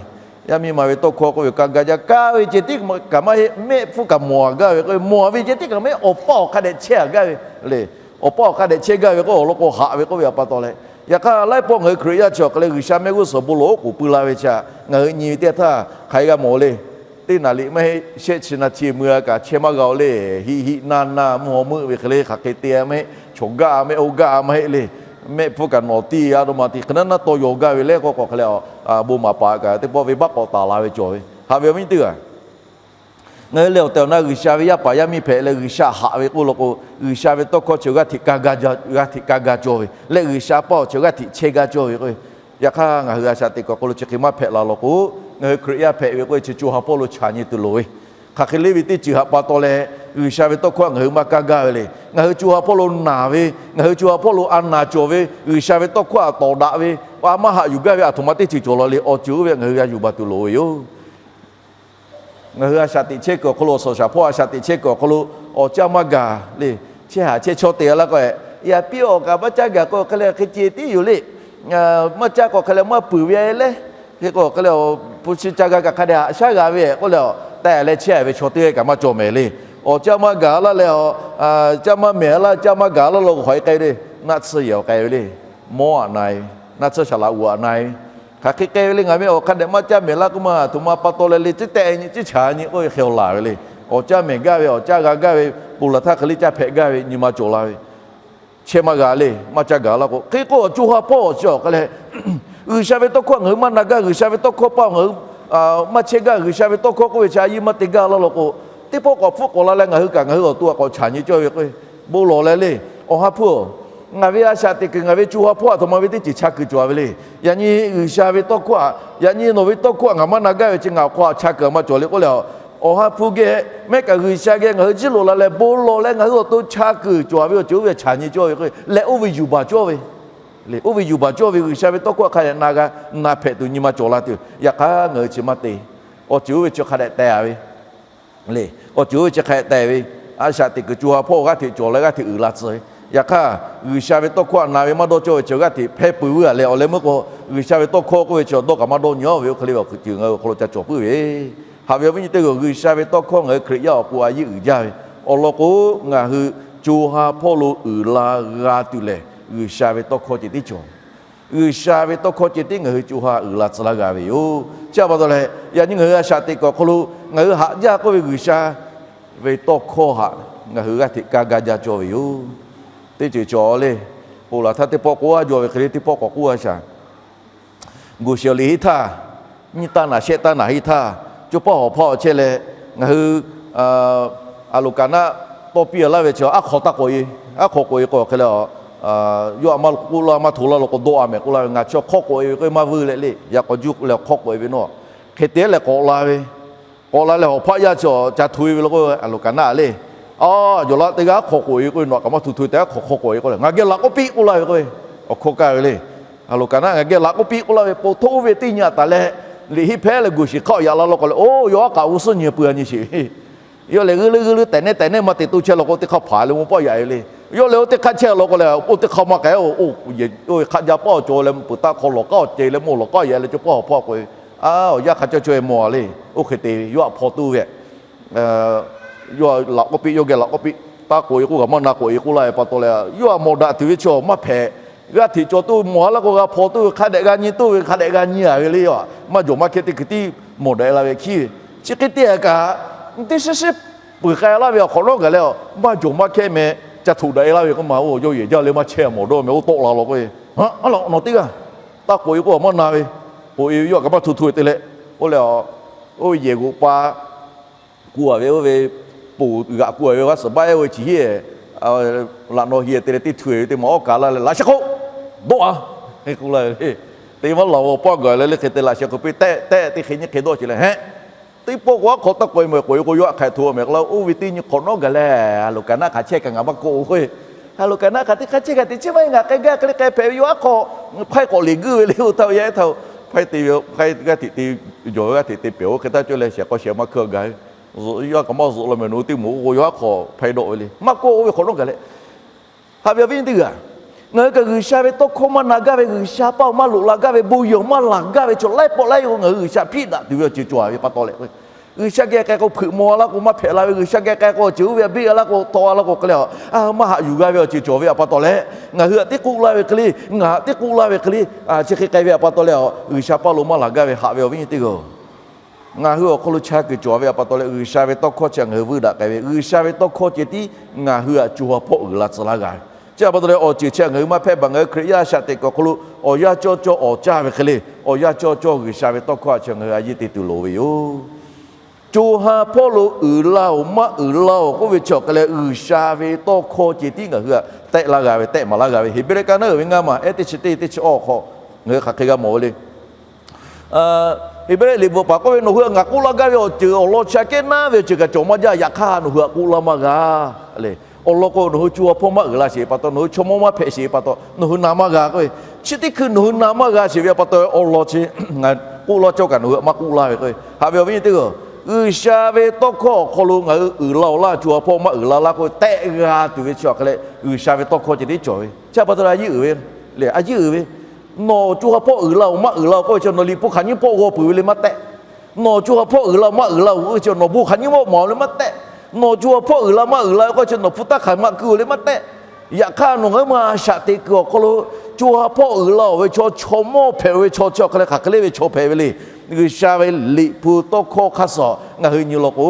Yaˇ miˇ ma ve tawˇ hkawˇ k'oˆ ve ka gaˇ jaˇ, kaˇ ve ceh tiˉ kaꞈ maˇ heˆ, mehˆ hpfuhˇ kaꞈ mawˬ gaˇ ve k'o, mawˬ ve ceh tiˉ kaꞈ maˇ heˆ, awˬ paˇ awˬ hk'a dehꞈ chehˇ gaˇ ve le. Awˬ paˇ awˬ hk'a dehꞈ chehˇ gaˇ ve k'o, awˬ lawn k'o haꞈ ve k'oˆ ve a pa taw leh, yaꞈ hk'aˇ laiˉ pawˆ ngaˬ hui Hkriꞈ yaˇ chi awˬ hk'e leh G'uiˬsha mehˆ g'uˇ suhˍ bon lawˬ oˉ k'oˍ pui la ve chi htaꞈ ngaˬ hui nyi ve teˇ yanˇ htaˇ hk'aˬ hk'e g'a mawˬ le. Teˇ naˍ liꞈ maˇ heˆ, shehˆ chi naˍ chi mui-a kaꞈ chehˇ maˇ g'a-o le. Hiˆ hiˆ naˇ naˇ mvuhˇ haw meuˆ ve hk'e le, hk'aˬ hk'e te-a maˇ heˆ, chawˬ gaˇ-a maˇ heˆ, oˇ gaˇ-a maˇ heˆ le. Mehˆ hpfuhˇ kaꞈ nawˬ tiˇ a dawˇ ma tiˇ hk'e naˉ naˉ tawˇ yaw gaˇ ve le k'oˆ k'o hk'e leh, bon maˍ paˍ kaꞈ teˇ pawˆ venˇbaˆ k'awꞈ taˍ la ve cawˬ ve. Haꞈ ve awˬ viˉ teˇ g'aˇ, ngaˬ hui lehˬ awˬ tehˬ awˬ na G'uiˬsha ve yaˇ paˍ yaˇ miˇ hpehꞈ leh G'uiˬsha haꞈ ve k'oˆ law k'o, G'uiˬsha ve tawˇ hkawˇ chi g'aˇ hteꞈ ka gaˇ jaˇ cawˇ ve, g'aˇ hteꞈ ka gaˇ cawˇ ve leh G'uiˬsha paˇ awˬ chi g'aˇ hteꞈ chehˇ gaˇ cawˇ ve k'o, yaꞈ hk'aˇ ngaˬ hui a shaꞈ teꞈ kuiˬ awˬ hk'aw lo chi hk'e maˇ hpehꞈ la law k'o, ngaˬ hui Hkriꞈ yaˇ hpehꞈ ve k'o, chi co ha hpawˇ lo chaˬ nyi tuˬ loˍ ve. Hk'aˬ hk'e le ve teˇ ceuˬ htaꞈ pa taw leh G'uiˬsha ve tawˇ hkawˇ ngaˬ hui maˇ kaˇ gaˇ ve le. Ngaˬ hui co ha hpawˇ lo naˬ ve, ngaˬ hui co ha hpawˇ lo a naˬ cawˬ ve, G'uiˬsha ve tawˇ hkawˇ htaꞈ tawˍ daꞈ ve, a maˇ haꞈ yuˬ gaˇ ve a htoꞈ ma teˇ ceuˬ cawˬ la le, awˬ ceuˬ oˇ ve ngaˬ hui g'a yuˬ baˬ tuˬ loˍ ve yoˬ. Ngaˬ hui a shaꞈ teꞈ chehˇ kuiˬ awˬ hk'aw lo, awˬ suhˍ shaˍ hpawˇ a shaꞈ teꞈ chehˇ kuiˬ awˬ hk'aw lo, awˬ caˇ maˇ gaˬ le. Chehˇ haꞈ chehˇ chaw te laˇ k'o, yaꞈ piˇ awˬ kaꞈ maˇ caˇ gaˬ k'o hk'e leh hk'e ceh tiˉ yoˬ le. Maˇ caˇ k'o hk'e leh maˇ peuˬ ve le. Hk'e k'o hk'e leh, hpu shi ca g'a kaꞈ hk'a dehꞈ haꞈ shaˉ g'a ve k'oˆ leh, taˆ leh chehˇ ve chaw teˇ g'aˇ kaꞈ maˇ cawˬ mehˍ le. Awˬ caˇ maˇ gaˬ laˇ leh, caˇ maˇ mehˍ laˇ, caˇ maˇ gaˬ laˇ law k'o hk'aˬ hk'e k'ai ve le. Naˆ tsuhˇ yehˬ k'ai ve le. Mawˇ aꞈ na-e ve, naˆ tsuhˇ shaˍ laꞈ uˍ aꞈ na-e ve, hk'aˬ hk'e k'ai ve le. Ngaˬ ve awˬ hk'a dehꞈ maˇ caˇ mehˍ laˇ k'oˆ ma, a htoꞈ ma pa taw leh le, ciˉ tehˆ nyi ciˉ chaˍ nyi k'oˆ ve hk'e awˬ laˬ ve le. Awˬ caˇ mehˍ gaˇ ve, awˬ caˇ g'a gaˇ ve, ponˬ laˬ htaˇ hk'e le caˇ hpehꞈ gaˇ ve nyi ma cawˬ la ve, chehˇ maˇ g'a le, maˇ caˇ gaˬ laˇ k'o. Hk'e k'o awˬ co ha hpawˇ chi awˬ hk'a leh, G'uiˬsha ve tawˇ hkawˇ ngaˬ hui maˇ na gaˇ, G'uiˬsha ve tawˇ hkawˇ paˇ ngaˬ hui maˇ chehˇ gaˇ, G'uiˬsha ve tawˇ hkawˇ k'oˆ ve chi a yiˇ maˇ te gaˇ laˇ law k'o, teˇ pawˆ k'awꞈ hpfuhˆ k'awꞈ la leh ngaˬ hui kaꞈ ngaˬ hui awˬ to a k'awꞈ chaˬ nyi cawˇ ve k'o, bon lawˬ leh le. Awˬ ha hpu-oˬ, ngaˬ ve a shaꞈ teꞈ kuiˬ ngaˬ ve co ha hpawˇ a htoꞈ ma ve teˇ ceuˬ cha kuiˬ cawˬ ve le. Yaꞈ nyi G'uiˬsha ve tawˇ hkawˇ htaꞈ, yaꞈ nyi nawˬ ve tawˇ hkawˇ htaꞈ ngaˬ maˇ na gaˇ ve chi ngaˬ awˬ hk'aw htaꞈ cha kuiˬ a maˇ cawˬ le k'oˆ leh, Awˬ ha hpu geh mehˆ kaꞈ G'uiˬsha geh ngaˬ hui jiˇ loꞈ la leh bon lawˬ leh ngaˬ hui awˬ to cha kuiˬ cawˬ ve awˬ ceuˬ oˇ ve htaꞈ nyi cawˇ ve k'o, leh oˇ ve yuˬ baˬ cawˇ ve le. Oˇ ve yuˬ baˬ cawˇ ve G'uiˬsha ve tawˇ hkawˇ hk'a dehꞈ na g'a, na hpehꞈ tuˬ nyi ma cawˬ la tuˬ. Yaꞈ hk'aˇ ngaˬ hui chi maˇ te. Awˬ ceuˬ oˇ ve chi hk'a dehꞈ teh-a ve le. Awˬ ceuˬ oˇ ve chi hk'a dehꞈ teh ve, a shaꞈ teꞈ kuiˬ co ha hpawˇ g'aˇ hteꞈ cawˬ leh g'aˇ hteꞈ uiˍ la tcuh ve. Yaꞈ hk'aˇ, G'uiˬsha ve tawˇ hkawˇ htaꞈ na ve maˇ dawˇ cawˇ ve chi g'aˇ hteꞈ hpehˇ peuˬ ve a leh awˬ leh meuˇ k'o, G'uiˬsha ve tawˇ hkawˇ k'oˆ ve chi awˬ dawˇ kaꞈ maˇ dawˇ nyi-a ve oˇ hk'e le ve awˬ hkui ceuˬ ngaˬ hui awˬ hk'aw lo ca cawˬ puiˉ ve. Haꞈ ve awˬ viˉ nyi teˇ g'aˇ, G'uiˬsha ve tawˇ hkawˇ ngaˬ hui Hkriꞈ yaˇ awˬ pon a yeˇ uiˍ jaˇ ve awˬ lawn k'o, ngaˬ hui co ha hpawˇ lo uiˍ la g'a tuˬ lehˬ, G'uiˬsha ve tawˇ hkawˇ ceh tiˉ cawˬ. G'uiˬsha ve tawˇ hkawˇ ceh tiˉ ngaˬ hui co ha uiˍ la tcuh laˇ g'a ve yoˬ. Chi a pa taw leh, yaꞈ nyi ngaˬ hui a shaꞈ teꞈ kuiˬ awˬ hk'aw lo ngaˬ hui haꞈ jaˇ k'oˆ ve G'uiˬsha ve tawˇ hkawˇ htaꞈ ngaˬ hui g'aˇ hteꞈ kaˇ gaˇ jaˇ cawˇ ve yoˬ. Teˇ ceuˬ cawˬ le. Ponˬ laˬ htaˇ teˇ pawˆ k'oˆ a jaw ve hk'e le, teˇ pawˆ k'awꞈ k'oˆ a shaˍ. G'uˬ shiˍ awˬ liꞈ henˇ htaˇ, nyiˇ taˇ naˍ shehˆ taˇ naˍ henˇ htaˇ, co paˇ hawˍ hpaˇ awˬ chehˇ leh, ngaˬ hui Aˍloˍkaˍnaˆ tawˇ piˇ a laˇ ve chi aˉ hk'aw taˇ k'awꞈ e, aˉ hk'aw k'awꞈ e k'o hk'e le, yawˇ htaꞈ maˇ k'oˆ laˇ maˇ hto laˇ law k'o dawˆ a mehˍ k'oˆ laˇ ve, ngaˬ chi hk'aw k'awꞈ e ve k'o maˇ vuiˇ leh le, yaꞈ k'aw juˇ leh hk'aw k'awꞈ e ve nawˬ, hk'e te leh k'awꞈ la ve, k'awꞈ la leh hawˍ hpaˆ yaˇ chi ca hto e ve law k'o, Aˍloˍkaˍnaˆ le, a, yawˬ laꞈ teˇ g'aˇ aˉ hk'aw k'awꞈ e k'o nawˬ kaꞈ maˇ hto hto e tehꞈ aˉ hk'aw hk'aw k'awꞈ e k'oˆ leh, ngaˬ geh laꞈ k'oˆ piˇ k'oˆ laˇ ve k'o, awˬ hkawˇ kaˇ ve le. Aˍloˍkaˍnaˆ ngaˬ geh laꞈ k'oˆ piˇ k'oˆ laˇ ve, po htoˆ oˇ ve teˇ nyi a taˍ leh, liꞈ henˇ hpehꞈ leh G'uˬ shiˍ hk'aˆ yaꞈ la law k'o leh, oˇ yawˇ aˉ k'aꞈ g'uˇ suhˉ nyi peuˬ a nyi sheˍ ve. Yawˇ lehˬ g'uiˇ leuˉ g'uiˇ leuˉ tehˬ nehˉ tehˬ nehˉ maˇ te toˇ chehˇ law k'o, teˇ hk'aˇ hpaˍ leh mvuhˇ pawˆ yaꞈ e le. Yawˇ lehˬ oˇ teˇ hk'aˇ chehˇ law k'o leh, oˇ teˇ hk'aˇ maˇ k'ai-o, oˇ ve hk'aˆ jaˇ paˇ awˬ cawˬ leh peuˬ taˇ hk'aw lawˬ k'aˉ awˬ ceh leh mvuhˇ lawˬ k'aˉ yaꞈ e leh co paˇ hawˍ hpaˇ k'o, a, awˬ yanˇ hk'a caˇ cawˇ e mawˬ a le. Oˇ hk'e te ve yawˇ htaꞈ hpaw tuˬ ve, yawˇ laꞈ k'oˆ piˇ, yawˇ geh laꞈ k'oˆ piˇ, taˇ k'oꞈ e k'oˆ kaꞈ maˇ na k'oꞈ e k'oˆ laˇ ve pa taw leh, yawˇ htaꞈ mawˬ daꞈ tuˬ ve chaw maˇ hpehꞈ. G'aˇ hteꞈ cawˬ tuˬ mawˬ a laˇ k'o g'a hpaw tuˬ ve, hk'a dehꞈ g'a nyi tuˬ ve, hk'a dehꞈ g'a nyi a ve le. Yawˇ htaꞈ maˇ jawˬ maˇ hkehˇ teˇ hkui tiˉ mawˬ daꞈ e la ve hkiˉ ve. Chi hk'e te a kaꞈ, teˇ shiˉ shiˉ peuˬ k'ai laˇ ve awˬ hk'awꞈ nawˉ gaˬ leh, maˇ jawˬ maˇ hkehˇ meh ca htoꞈ daꞈ e laˇ ve k'o maˬ, oˇ yawˇ yehˬ jaˇ leh maˇ chehˇ mawˬ dawˇ meh oˇ tawˆ la law k'o, a laꞈ nawˬ teˇ g'aˇ taˇ k'oꞈ e k'oˆ kaꞈ maˇ na ve, k'oꞈ e ve yawˇ htaꞈ kaꞈ maˇ hto hto e te leh, oˇ leh, oˇ ve yehˬ g'oꞈ pa ku a ve oˇ ve ponˬ g'aꞈ ku a ve g'aˇ suhˍ baˆ ehˉ oˇ ve chi hiˉ, laꞈ naw hi te leh teˇ htu e ve teˇ maˬ awˉ kaˬ laˇ leh laꞈ sheh hk'oˆ dawˆ a k'oˆ laˇ ve le. Teˇ maˇ laˬ awˬ paˇ gaˬ leh le hk'e te laꞈ sheh hk'oˆ piˇ tehˆ tehˆ teˇ hk'e nyiˇ hk'e dawˆ ce leh, heˆ, teˇ pawˆ k'o aˉ hk'aw taˇ k'oꞈ e mawˬ e k'oꞈ e k'o yawˇ htaꞈ hk'aˬ htoꞈ mehˍ k'oˆ laˇ, oˇ ve teˇ nyi hk'awꞈ nawˉ gaˬ leh Aˍloˍkaˍnaˆ hk'aˬ chehˇ kaꞈ ngaˬ maˇ k'oˆ k'o, Aˍloˍkaˍnaˆ hk'aˬ teˇ hk'aˇ chehˇ kaꞈ teꞈ chiˉ maˇ heˆ, ngaˬ k'ai gaˇ hk'e le k'ai hpehꞈ ve yawˇ aˉ hk'aw hk'aw k'awꞈ leˬ guiˇ ve le. Oˇ htaˇ ve yaˇ ehˉ htaˇ hpaˇ te ve hpaˇ g'aˇ hteꞈ te jawˬ ve g'aˇ hteꞈ te pehˬ oˇ hk'e htaˇ cawˇ leh shehˍ k'aw shehˍ ma hkui gaˬ ve, yawˇ kaꞈ maˇ zuhꞈ law meh nawˬ hui teˇ moˍ k'o yawˇ aˉ hk'aw hpaˇ dawˆ ve le. Maˇ k'oˆ oˇ ve hk'awꞈ nawˉ gaˬ leh Haꞈ ve awˬ viˉ nyi teˇ g'aˇ, ngaˬ hui kaꞈ G'uiˬsha ve tawˇ hkawˇ maˇ na gaˇ ve, G'uiˬsha paˇ maˇ loꞈ la gaˇ ve, bon yehˬ maˇ laˬ gaˇ ve chaw laiˉ pawˆ laiˉ k'o, ngaˬ hui G'uiˬsha hpiˇ daꞈ tuˬ ve awˬ ceuˬ cawˬ ve pa taw leh, G'uiˬsha geh k'ai k'o hpeuꞈ maw a laˇ k'o maˇ hpehꞈ la ve, G'uiˬsha geh k'ai k'o awˬ ceuˬ oˇ ve a beˆ a laˇ k'o taw a laˇ k'o hk'e le, a maˇ haꞈ yuˬ g'a ve awˬ ceuˬ cawˬ ve pa taw leh, ngaˬ hui htaꞈ teˇ k'oˆ laˇ ve hk'e le, ngaˬ htaꞈ teˇ k'oˆ laˇ ve hk'e le, chi hk'e k'ai ve pa taw leh, G'uiˬsha paˇ lo maˇ laˬ gaˇ ve haꞈ ve awˬ viˉ nyi teˇ g'aˇ, ngaˬ hui awˬ hk'aw lo cha kuiˬ cawˬ ve pa taw leh, G'uiˬsha ve tawˇ hkawˇ chi ngaˬ hui vuiˇ daꞈ k'ai ve, G'uiˬsha ve tawˇ hkawˇ ceh tiˉ ngaˬ hui htaꞈ co ha hpawˇ uiˍ la tcuh laˇ g'a ve. Chi pa taw leh awˬ ceuˬ chi ngaˬ hui maˇ hpehˇ baˬ, ngaˬ hui Hkriꞈ yaˇ a shaꞈ teꞈ kuiˬ awˬ hk'aw lo awˬ yanˇ cawˇ cawˇ awˬ caˇ ve hk'e le, awˬ yanˇ cawˇ cawˇ G'uiˬsha ve tawˇ hkawˇ chi ngaˬ hui a yeˇ te tuˬ loˍ ve yoˬ. Co ha hpawˇ lo uiˍ la-oˬ maˇ uiˍ la-oˬ k'oˆ ve chi awˬ hk'e leh, G'uiˬsha ve tawˇ hkawˇ ceh tiˉ ngaˬ hui htaꞈ tehˆ laˇ g'a ve, tehˆ maˍ laˇ g'a ve, Heˍbrehˇ kaˇ naˉ uiˍ ve ngaˇ maˬ ehˉ teˇ chi teˇ teˇ chi awˬ hk'aw ngaˬ hui hk'aˬ hk'e g'a mawˬ ve le. Heˍbrehˇ liꞈ bvuhꞈ paˍ k'oˆ ve, nawˬ hui htaꞈ ngaˬ k'oˆ laˇ gaˇ ve awˬ ceuˬ awˬ lawn chi aꞈ kehˉ naˉ ve awˬ ceuˬ kaꞈ cawˬ maˇ jaˇ. Yaꞈ hk'aˇ nawˬ hui htaꞈ k'oˆ laˇ maˇ g'a le. Awˬ lawn k'o, nawˬ hui co ha hpawˇ maˇ uiˍ la sheˍ pa taw, nawˬ hui chaw mawˇ maˇ hpehꞈ sheˍ pa taw, nawˬ hui na maˇ g'a k'oˆ ve, chi teˇ hkui nawˬ hui na maˇ g'a sheˍ ve pa taw, awˬ lawn chi ngaˬ k'oˆ laˇ cawˇ kaꞈ nawˬ hui htaꞈ maˇ k'oˆ laˇ ve k'o, haꞈ ve awˬ viˉ nyi teˇ g'aˇ, G'uiˬsha ve tawˇ hkawˇ awˬ hk'aw lo ngaˬ hui uiˍ la-oˬ laˇ, co ha hpawˇ maˇ uiˍ la laˇ k'oˆ ve tehˆ g'a tuˬ ve chi awˬ hk'e leh, G'uiˬsha ve tawˇ hkawˇ ceh tiˉ cawˬ ve. Chi pa taw leh a yeˇ uiˍ ve le, a yeˇ uiˍ ve, nawˬ co ha hpawˇ uiˍ la-oˬ maˇ uiˍ la-oˬ k'oˆ ve chi nawˬ liꞈ hpu hk'aˬ nyiˇ pawˆ g'aw peuˬ ve le maˇ tehꞈ. Nawˬ co ha hpawˇ uiˍ la-oˬ maˇ uiˍ la-oˬ k'oˆ ve chi nawˬ bon hk'aˬ nyiˇ pawˆ mawˬ le maˇ tehꞈ. Nawˬ co ha hpawˇ uiˍ la maˇ uiˍ la k'oˆ ve chi nawˬ hpu taˇ hk'aˬ maˇ keu le maˇ tehꞈ. Yaꞈ hk'aˇ nawˬ ngaˬ hui ma a shaꞈ teꞈ kuiˬ awˬ hk'aw lo co ha hpawˇ uiˍ la-oˬ ve chaw, chaw mawˇ hpehꞈ ve chaw chi awˬ hk'e leh hk'aˬ hk'e le ve chaw hpehꞈ ve le. G'uiˬsha ve liꞈ hpu tawˇ hkawˇ hk'aˇ suh ngaˬ hui nyi law k'o,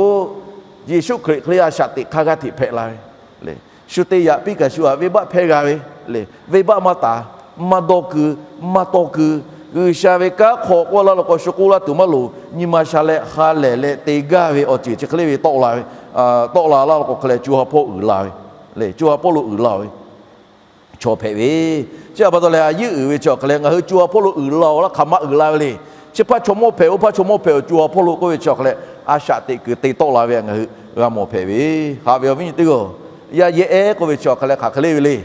Yeˍsuˆ Hkriꞈ hk'e le a shaꞈ teꞈ hk'aˇ g'aˇ hteꞈ hpehꞈ la ve le. Shu te yaꞈ piˇ kaꞈ shu htaꞈ venˇbaˆ hpehˇ g'a ve le. Venˇbaˆ maˇ taˍ, maˇ dawˇ keu, maˇ tawˇ keu. G'uiˬsha ve kanˉ hk'aw k'oˆ laˇ law k'o shu k'oˆ laˇ tuˬ maˇ loˍ. Nyi ma sha leh ha lehˬ leh te gaˇ ve awˬ ceuˬ chi hk'e le ve tawˆ la ve, tawˆ la laˇ law k'o hk'e leh co ha hpawˇ uiˍ la ve le. Co ha hpawˇ lo uiˍ la ve chaw hpehꞈ ve. Chi pa taw leh a yeˇ uiˍ ve chi awˬ hk'e leh ngaˬ hui co ha hpawˇ lo uiˍ la-oˬ laˇ hk'aˬ maˇ uiˍ la ve le. Chi hpaˇ chaw mawˇ hpehꞈ, oˇ hpaˇ chaw mawˇ hpehꞈ awˬ co ha hpawˇ lo k'oˆ ve chi awˬ hk'a leh, a shaꞈ teꞈ kuiˬ te tawˆ la ve ngaˬ hui g'a mawˬ hpehꞈ ve. Haꞈ ve awˬ viˉ nyi teˇ g'aˇ-oˬ, yaˇ yehˉ ehˉ k'oˆ ve chi awˬ hk'a leh hk'aˬ hk'e le ve le.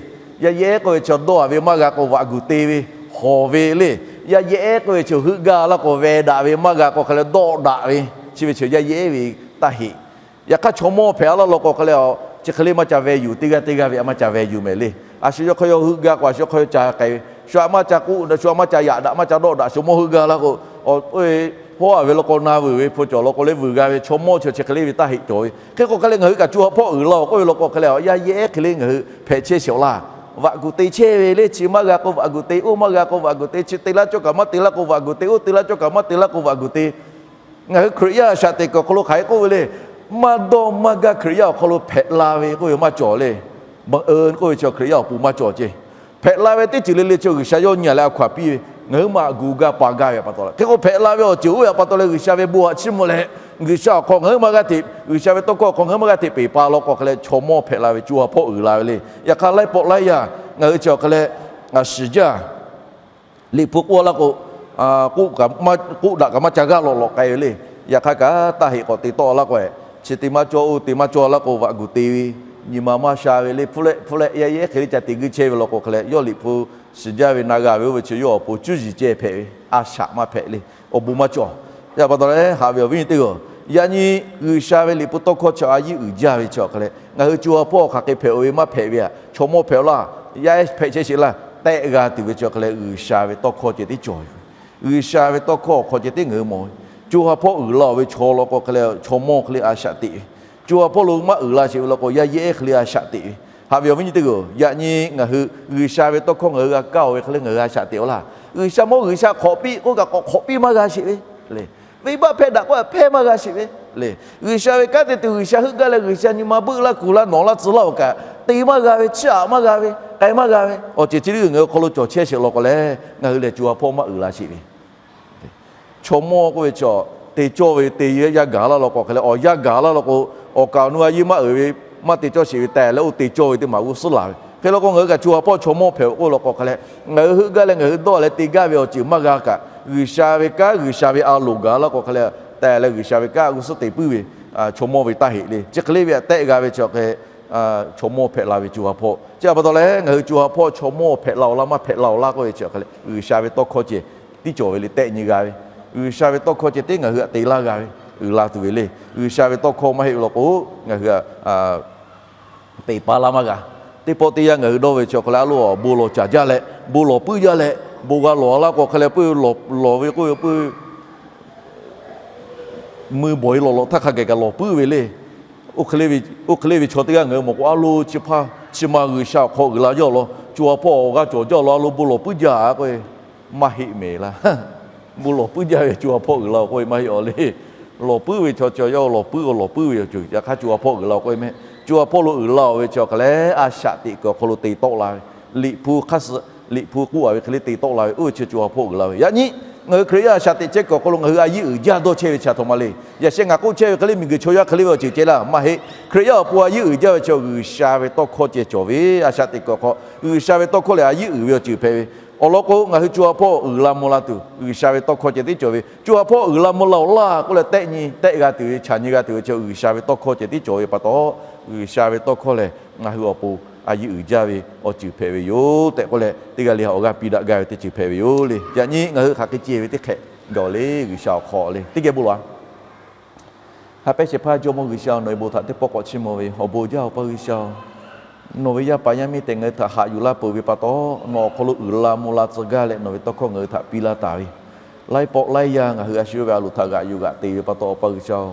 Yaˇ yehˉ ehˉ k'oˆ ve chi dawˇ a ve maˇ g'a k'o vaꞈ guˬ te ve, hawˬ ve le. Yaˇ yehˉ ehˉ k'oˆ ve chi heuˆ gaˇ laˇ k'o veh daꞈ ve maˇ g'a k'o hk'a leh dawˆ daꞈ ve, chi ve chi yaˇ yehˉ ehˉ ve taˇ heꞈ. Yaꞈ hk'aˇ chaw mawˇ hpehꞈ a laˇ law k'o hk'a leh, chi hk'e le maˇ ca veh yuˬ, teˇ g'aˇ teˇ g'aˇ ve a maˇ ca veh yuˬ mehˍ le. A shu yawˇ hk'aw yaw heuˆ gaˇ k'o a shu hk'aw yaw ca k'ai ve, shu a maˇ ca k'oˆ, shu a maˇ ca yaꞈ daꞈ maˇ ca dawˆ daꞈ, shu mawˇ heuˆ gaˇ laˇ k'o, oˇ ve hawˉ a ve law k'o na vuiˬ ve hpu cawˬ law k'o le vuiˬ g'a ve chaw mawˇ chi chi hk'e le ve taˇ heꞈ cawˬ ve. Hk'e k'o hk'a leh ngaˬ hui kaꞈ co ha hpawˇ uiˍ la-oˬ k'oˆ ve law k'o hk'a leh, yaˇ yehˉ ehˉ hk'e le ngaˬ hui hpehꞈ chehˇ sheˍ awˬ laˇ. Vaꞈ guˬ te chehˇ ve le, chi maˇ g'a k'o vaꞈ guˬ te, oˇ maˇ g'a k'o vaꞈ guˬ te, chi te laˇ cawˇ kaꞈ maˇ te laˇ k'o vaꞈ guˬ te, oˇ te laˇ cawˇ kaꞈ maˇ te laˇ k'o vaꞈ guˬ te. Ngaˬ hui Hkriꞈ yaˇ a shaꞈ teꞈ kuiˬ awˬ hk'aw lo hk'aˬ hk'e k'oˆ ve le. Maˇ dawˇ maˇ gaˇ Hkriꞈ yaˇ awˬ hk'aw lo hpehꞈ la ve k'oˆ ve maˇ cawˬ le. Baˬ eun k'oˆ ve chi Hkriꞈ yaˇ awˬ pon maˇ cawˬ ceˇ. Hpehꞈ la ve teˇ ceuˬ le le chi G'uiˬsha yawˇ nyi a leh a hkaw a piˇ ve, ngaˬ hui maꞈ guˬ ga pa gaˇ ve pa taw le. Hk'e k'o hpehꞈ la ve awˬ ceuˬ oˇ ve pa taw leh G'uiˬsha ve bon haꞈ chiˇ mvuh leh, G'uiˬsha awˬ hk'aw ngaˬ hui maˇ g'a hteꞈ, G'uiˬsha ve tawˇ hkawˇ awˬ hk'aw ngaˬ hui maˇ g'a hteꞈ peˬ pa law k'o hk'a leh chaw mawˇ hpehꞈ la ve co ha hpawˇ uiˍ la ve le. Yaꞈ hk'aˇ laiˉ pawˆ laiˉ yaˇ ngaˬ hui chi awˬ hk'a leh, shiˍ jaˇ Liꞈ hpu k'oˆ laˇ k'o, k'oˆ daꞈ kaꞈ maˇ ca g'aˇ lawꞈ lawꞈ k'ai ve le. Yaꞈ hk'aˇ kaꞈ taˇ heꞈ k'awꞈ te tawˆ laˇ k'o, chi te maˇ cawˇ oˇ te maˇ cawˇ laˇ k'o vaꞈ guˬ te ve, nyi ma maˇ sha ve le. Hpu leh hpu leh yaˇ yehˉ hk'e le ca te guiˇ chehˇ ve law k'o hk'a leh, yawˇ Liꞈ hpu shiˍ jaˇ ve na g'a ve oˇ ve chi yawˇ awˬ pon cuˇ yiˍ ceh hpehꞈ ve, a shaꞈ maˇ hpehꞈ le. Awˬ bon maˇ cawˬ. Yaꞈ pa taw leh haꞈ ve awˬ viˉ nyi teˇ g'aˇ, yaꞈ nyi G'uiˬsha ve Liꞈ hpu tawˇ hkawˇ chi a yiˉ uiˍ jaˇ ve chi awˬ hk'a leh ngaˬ hui co ha hpawˇ hk'aˬ hk'e hpehꞈ-o ve maˇ hpehꞈ ve aꞈ, chaw mawˇ hpehꞈ-o laˇ. Yaˇ ehˉ hpehꞈ chehˇ sheˍ laˇ tehˆ g'a tuˬ ve chi awˬ hk'a leh G'uiˬsha ve tawˇ hkawˇ ceh tiˉ cawˬ ve. G'uiˬsha ve tawˇ hkawˇ awˬ hk'aw ceh tiˉ ngaˬ hui mawˬ ve. Co ha hpawˇ uiˍ la-oˬ ve chaw law k'o hk'a leh chaw mawˇ hk'e le a shaꞈ teꞈ ve, co ha hpawˇ lo maˇ uiˍ la sheˍ ve law k'o yaˇ yehˉ hk'e le a shaꞈ teꞈ ve. Haꞈ ve awˬ viˉ nyi teˇ g'aˇ-oˬ, yaꞈ nyi ngaˬ hui G'uiˬsha ve tawˇ hkawˇ ngaˬ hui g'a kaˇ-oˬ ve hk'e le ngaˬ hui a shaꞈ teꞈ-oˬ laˇ. G'uiˬsha mawˇ G'uiˬsha hk'awꞈ piˇ k'oˆ kaꞈ k'awꞈ hk'awꞈ piˇ maˇ g'a sheˍ ve le. Venˇbaˆ hpehˇ daꞈ k'oˆ kaꞈ hpehˇ maˇ g'a sheˍ ve le. G'uiˬsha ve kanˉ te tuˬ G'uiˬsha heuˆ gaˇ leh G'uiˬsha nyi ma beuˆ laˇ kuˬ laˇ nawˬ laˇ tcuh laˇ-oˬ kaꞈ te maˇ g'a ve, chiˇ aꞈ maˇ g'a ve, k'ai maˇ g'a ve awˬ ceuˬ chi le ngaˬ hui hk'aw lo cawˬ chehˇ sheˍ law k'o leh, ngaˬ hui lehˬ co ha hpawˇ maˇ uiˍ la sheˍ ve. Chaw mawˇ k'oˆ ve chi te cawˇ ve te yaˇ gaˬ laˇ law k'o hk'a leh, awˬ yaˇ gaˬ laˇ law k'o, awˬ kaˍ awˬ nu a yeˇ maˇ uiˍ ve, maˇ te cawˇ sheˍ ve tehꞈ leh oˇ te cawˇ ve teˇ maˬ g'uˇ suhˉ laˬ ve. Hk'e law k'o ngaˬ hui kaꞈ co ha hpawˇ chaw mawˇ hpehꞈ-oˬ k'oˆ law k'o hk'a leh, ngaˬ hui heuˆ gaˇ leh ngaˬ hui dawˇ leh te gaˇ ve awˬ ceuˬ maˇ g'a kaꞈ, G'uiˬsha ve kanˉ G'uiˬsha ve a loˍ gaˬ laˇ k'o hk'a leh, tehꞈ leh G'uiˬsha ve kanˉ g'uˇ suhˉ te puiˉ ve chaw mawˇ ve taˇ heꞈ le. Chi hk'e le ve aꞈ tehˆ g'a ve chi hk'e chaw mawˇ hpehꞈ la ve co ha hpawˇ. Chi pa taw leh ngaˬ hui co ha hpawˇ chaw mawˇ hpehꞈ la-oˬ laˇ maˇ hpehꞈ la-oˬ laˇ k'oˆ ve chi hk'e le G'uiˬsha ve tawˇ hkawˇ ceh tiˉ cawˬ ve le tehˆ nyi g'a ve. G'uiˬsha ve tawˇ hkawˇ ceh tiˉ ngaˬ hui aꞈ te laˇ g'a ve, uiˍ la tuˬ ve le. G'uiˬsha ve tawˇ hkawˇ maˇ heˆ ve law k'o, ngaˬ hui aꞈ peˬ pa laˇ maˇ g'a. Teˇ pawˆ teˇ yanˇ ngaˬ hui dawˇ ve chi hk'e le a loˍ bon lawˬ caˍ jaˇ leh, bon lawˬ puiˉ jaˇ leh, bon g'a lawˬ laˇ k'o hk'e leh puiˉ lawˬ ve k'oˆ ve puiˉ mui bawˬ-e lawˬ lawꞈ htaˇ hk'a gaˬ kaꞈ lawˬ puiˉ ve le. Oˇ hk'e le ve chaw teˇ g'aˇ ngaˬ hui mawˬ k'o a loˍ chi hpaˇ chi ma G'uiˬsha awˬ hk'aw uiˍ la jaˇ law, co ha hpawˇ awˬ g'aˇ cawˬ jaˇ law a loˍ bon lawˬ puiˉ jaˇ k'oˆ ve maˇ heˆ mehˍ laˇ. Bon lawˬ puiˉ jaˇ ve co ha hpawˇ uiˍ la-oˬ k'oˆ ve maˇ heˆ-aˬ le. Lawˬ puiˉ ve chaw chi yawˇ lawˬ puiˉ-o lawˬ puiˉ ve awˬ ceuˬ yaꞈ hk'aˇ co ha hpawˇ uiˍ la-oˬ k'oˆ ve mehˍ. Co ha hpawˇ lo uiˍ la-oˬ ve chi hk'e le a shaꞈ teꞈ kuiˬ awˬ hk'aw lo te tawˆ la ve, Liꞈ hpu hk'aˇ suh Liꞈ hpu k'oˆ a ve hk'e le te tawˆ la ve oˇ ve chi co ha hpawˇ uiˍ la ve. Yaꞈ nyi ngaˬ hui Hkriꞈ yaˇ a shaꞈ teꞈ chehˇ kuiˬ awˬ hk'aw lo ngaˬ hui a yiˉ uiˍ jaˇ dawˇ chehˇ ve chi a htoꞈ ma le. Yaꞈ sheh ngaˬ k'oˆ chehˇ ve hk'e le miˬguiˬ chaw yaˇ hk'e le ve awˬ ceuˬ ceh laˇ maˇ heˆ. Hkriꞈ yaˇ awˬ pon a yiˉ uiˍ jaˇ ve chi G'uiˬsha ve tawˇ hkawˇ ceh cawˬ ve a shaꞈ teꞈ kuiˬ awˬ hk'aw G'uiˬsha ve tawˇ hkawˇ lehˬ a yiˉ uiˍ ve awˬ ceuˬ hpehꞈ ve. Awˬ lawn k'o ngaˬ hui co ha hpawˇ uiˍ la mvuh la tuˬ G'uiˬsha ve tawˇ hkawˇ ceh tiˉ cawˬ ve. Co ha hpawˇ uiˍ la mvuh la-oˬ laˇ k'oˆ leh tehˆ nyi tehˆ g'a tuˬ ve chaꞈ nyi g'a tuˬ ve chi G'uiˬsha ve tawˇ hkawˇ ceh tiˉ cawˬ ve pa taw, G'uiˬsha ve tawˇ hkawˇ lehˬ ngaˬ hui awˬ pon a yiˉ uiˍ jaˇ ve awˬ ceuˬ hpehꞈ ve yoˬ tehꞈ k'oˆ leh teˇ g'aˇ le awˬ g'aˇ piˇ daꞈ gaˇ ve teˇ ceuˬ hpehꞈ ve yoˬ le. Yaꞈ nyi ngaˬ hui hk'aˬ hk'e ceh ve teˇ hk'ehꞈ gawˬ le G'uiˬsha awˬ hk'aw le teˇ geh bon lawˬ-a. Ha pehˉ shehˍ hpaˇ Jawˇmawˇ G'uiˬsha-oˬ, nawˬ ve bon htaꞈ teˇ pawˆ k'awꞈ chiˇ mvuh ve awˬ bon jaˇ Awˬ pa G'uiˬsha-oˬ, nawˬ ve yaˇ paˍ yaˇ miˇ tehꞈ ngaˬ hui htaꞈ haꞈ yuˬ laˇ peuˬ ve pa taw, nawˬ awˬ hk'aw lo uiˍ la mvuh la tcuh gaˇ leh nawˬ ve tawˇ hkawˇ ngaˬ hui htaꞈ piˇ laˇ taˍ ve, laiˉ pawˆ laiˉ yaˇ ngaˬ hui a shu yawˇ ve a loˍ htaꞈ g'aꞈ yuˬ g'aꞈ te ve pa taw, Awˬ pa G'uiˬsha-oˬ,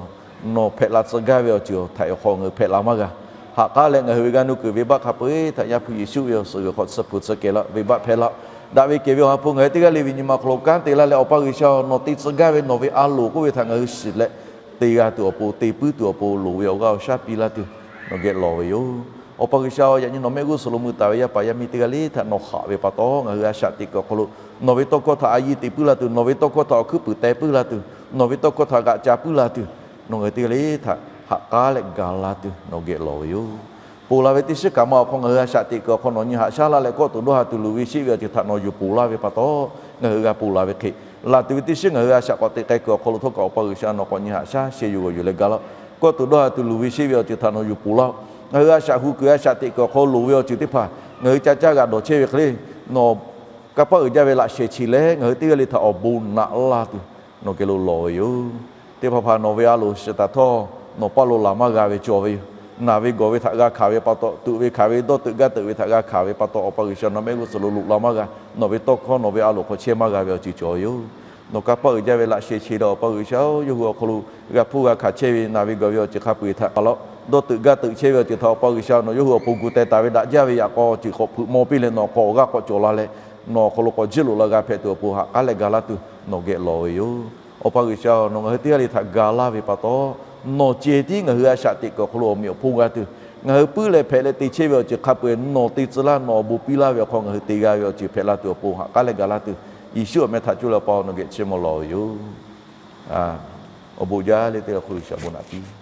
nawˬ hpehꞈ la tcuh gaˇ ve awˬ ceuˬ awˬ htaiꞈ awˬ hk'aw ngaˬ hui hpehꞈ la maˇ g'a. Ha k'aˉ leh ngaˬ hui ve g'aˇ nuˇ kuiˬ venˇbaˆ hk'a peu-eˬ htaꞈ Yaˇ hpu Yeˍsuˆ ve awˬ suhˍ g'uiˬ hk'aw tsuhˇ hpu tsuhˇ kehˬ laˇ, venˇbaˆ hpehˇ laˇ. Daꞈ ve kehˬ ve Awˬ ha hpu ngaˬ hui teˇ g'aˇ le ve nyi ma hk'aw lo kanˉ te laˇ leh, Awˬ pa G'uiˬsha-oˬ, nawˬ te tcuh gaˇ ve nawˬ ve a loˍ k'oˆ ve htaꞈ ngaˬ hui shiˍ leh, te g'a tuˬ awˬ pon, te puiˉ tuˬ awˬ pon loˍ ve awˬ g'aˇ awˬ shaˉ piˇ laˇ tuˬ nawˬ geh lawˬ ve yoˬ. Awˬ pa G'uiˬsha-oˬ, yaꞈ nyi nawˬ mehˆ g'uˇ suhˍ lo mui taˍ ve yaˇ paˍ yaˇ miˇ teˇ g'aˇ le htaꞈ nawˬ haꞈ ve pa taw, ngaˬ hui a shaꞈ teꞈ kuiˬ awˬ hk'aw lo nawˬ ve tawˇ hkawˇ htaꞈ a yiˇ te puiˉ laˇ tuˬ, nawˬ ve tawˇ hkawˇ htaꞈ awˬ hkuiˉ puiˍ teh puiˉ laˇ tuˬ, nawˬ ve tawˇ hkawˇ htaꞈ g'aꞈ ca puiˉ laˇ tuˬ, nawˬ ngaˬ hui teˇ g'aˇ le htaꞈ ha k'aˉ leh ga laˇ tuˬ nawˬ geh lawˬ ve yoˬ. Ponˬ laˬ ve teˇ shiˉ kaꞈ ma awˬ hk'aw ngaˬ hui a shaꞈ teꞈ kuiˬ awˬ hk'aw nawˬ nyi haꞈ shaˉ laˇ leh kawˆ tuˬ dawˇ ha tuˬ luˬ ve sheˆ ve awˬ ceuˬ htaꞈ nawˬ yuˬ ponˬ laˇ ve pa taw, ngaˬ hui g'a ponˬ laˬ ve hk'e laˬ tuˬ ve teˇ shiˉ ngaˬ hui a shaꞈ k'awꞈ teꞈ k'ai kuiˬ awˬ hk'aw lo htawˇ kaꞈ Awˬ pa G'uiˬsha nawˬ k'awꞈ nyi haꞈ shaˉ sheh yuˬ g'awˬ yuˬ leh ga laˇ-oˆ. Kawˇ tuˬ dawˇ ha tuˬ luˬ ve sheˆ ve awˬ ceuˬ htaꞈ nawˬ yuˬ ponˬ laˇ-oˆ. Ngaˬ hui a shaꞈ hu kuiˬ a shaꞈ teꞈ kuiˬ awˬ hk'aw lo loˍ ve awˬ ceuˬ teˇ hpaˍ ngaˬ hui ca caˇ g'aꞈ dawˬ chehˇ ve hk'e le, nawˬ kanˇ paˆ uiˍ jaˇ ve laꞈ sheh chi leh ngaˬ hui teˇ g'aˇ le htaꞈ awˬ bon naꞈ laˇ tuˬ nawˬ geh lo lawˬ ve yoˬ. Teˇ hpaˍ hpaˍ nawˬ ve a loˍ shiˍ taˍ htawˇ nawˬ paˇ lo laˬ maˇ g'a ve cawˬ ve yoˬ. Naˬ ve gawˬ ve htaꞈ g'a hkanˍ ve pa taw, tuꞈ ve hkanˍ ve, dawˇ teuꞈ gaˇ teuꞈ ve htaꞈ g'a hkanˍ ve pa taw, Awˬ pa G'uiˬsha nawˬ mehˆ g'uˇ suhˍ lo loꞈ la maˇ g'a, nawˬ ve tawˇ hkawˇ nawˬ ve a loˍ hk'aw chehˇ maˇ g'a ve awˬ ceuˬ cawˬ ve yoˬ. Nawˬ kanˇ paˆ uiˍ jaˇ ve laꞈ sheh chi leh Awˬ pa G'uiˬsha-oˬ, yawˇ hui awˬ hk'aw lo g'a hpuˇ g'a hkanˍ chehˇ ve naˬ ve gawˬ ve awˬ ceuˬ hk'a peu-eˬ htaꞈ pa laˇ-oˆ. Dawˇ teuꞈ gaˇ teuꞈ chehˇ ve awˬ ceuˬ htaꞈ Awˬ pa G'uiˬsha nawˬ yawˇ hui awˬ pon gu teh taˍ ve daꞈ jaˇ ve yaꞈ k'aw awˬ ceuˬ k'awꞈ hpeuꞈ maw piˇ leh nawˬ k'awꞈ g'aˇ k'awꞈ cawˬ la leh, nawˬ awˬ hk'aw lo k'awꞈ jiˇ loꞈ la g'a hpehꞈ tuˬ awˬ pon ha k'aˉ leh ga laˇ tuˬ nawˬ geh lawˬ ve yoˬ. Awˬ pa G'uiˬsha nawˬ ngaˬ hui teˇ g'aˇ le htaꞈ ga laˇ ve pa taw, nawˬ ceh tiˉ ngaˬ hui a shaꞈ teꞈ kuiˬ awˬ hk'aw lo awˬ meꞈ awˬ hponˇ g'a tuˬ, ngaˬ hui puiˉ leh hpehꞈ leh te chehˇ ve awˬ ceuˬ hk'a peu-eˬ nawˬ te tcuh laˇ, nawˬ awˬ bon piˇ laˇ ve awˬ hk'aw ngaˬ hui te g'a ve awˬ ceuˬ hpehꞈ la tuˬ awˬ pon ha k'aˉ leh ga laˇ tuˬ, Yeˍsuˆ awˬ meh htaꞈ coˇ leh Awˬ pa nawˬ geh chiˇ mvuh lawˬ ve yoˬ. Awˬ bon jaˇ le teˇ g'aˇ hk'oˆ G'uiˬsha bon naꞈ piˇ.